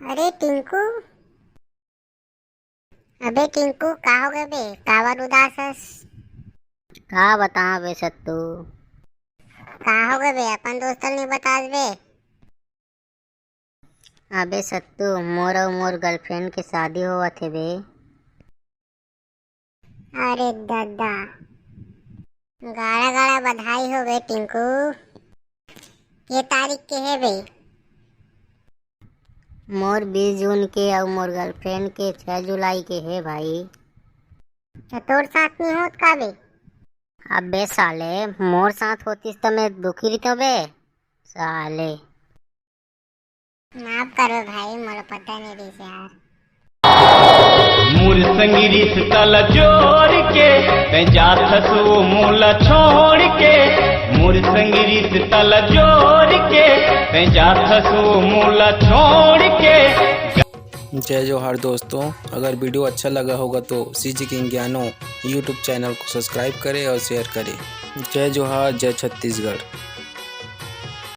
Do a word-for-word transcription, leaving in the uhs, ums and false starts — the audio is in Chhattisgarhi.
अरे टिंकू, अबे टिंकू, का हो गए बे? काबर उदास हस? का बताओ बे सत्तू? का हो गए बे? अपन दोस्त ल नहीं बतास बे? अबे सत्तू, मोर अउ मोर गर्लफ्रेंड के शादी होवत हे बे। अरे ददा, गाड़ा गाड़ा बधाई हो बे टिंकू। के तारीख के हे बे? मोर बीस जून के अउ मोर गर्लफ्रेंड के छह जुलाई के हे भाई। तो तोर साथ नहीं होत का बे? अबे साले, मोर साथ होतिस त मैं दुखी रहितों बे साले। माफ करो भाई, मोला पता नहीं रहिस यार। मोर संग रिश्ता ला जोड़ के, तैं जात हस वो मोला छोड़ के। मोर संग रिश्ता ला जोड़ के, तैं जात हस वो मोला छोड़ के। जय जोहार दोस्तों, अगर वीडियो अच्छा लगा होगा तो सीजी किंग ज्ञानो YouTube चैनल को सब्सक्राइब करें और शेयर करें। जय जोहार, जय छत्तीसगढ़।